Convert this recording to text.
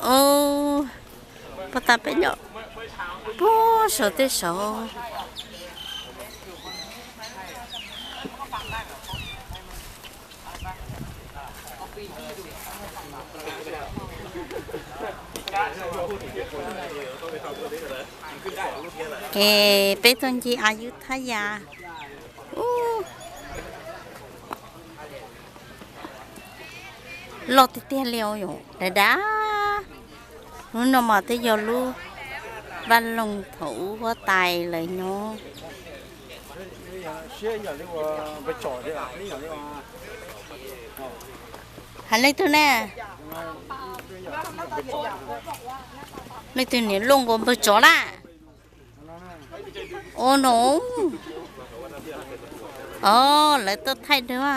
Ub, puag ta peb nyob puag saum tej saud. Es peb tuaj ncig Ayutthaya. Ub, loj tiag tiag li os, yog dav dav. Lub no mas twb yog lub vaj loog thaum ub huab tais lawv nyob. Hais leej twg ne? Leej twg niam luaj nkaus npawg tsov na? Ua no, o, lawv tuaj thaij dua.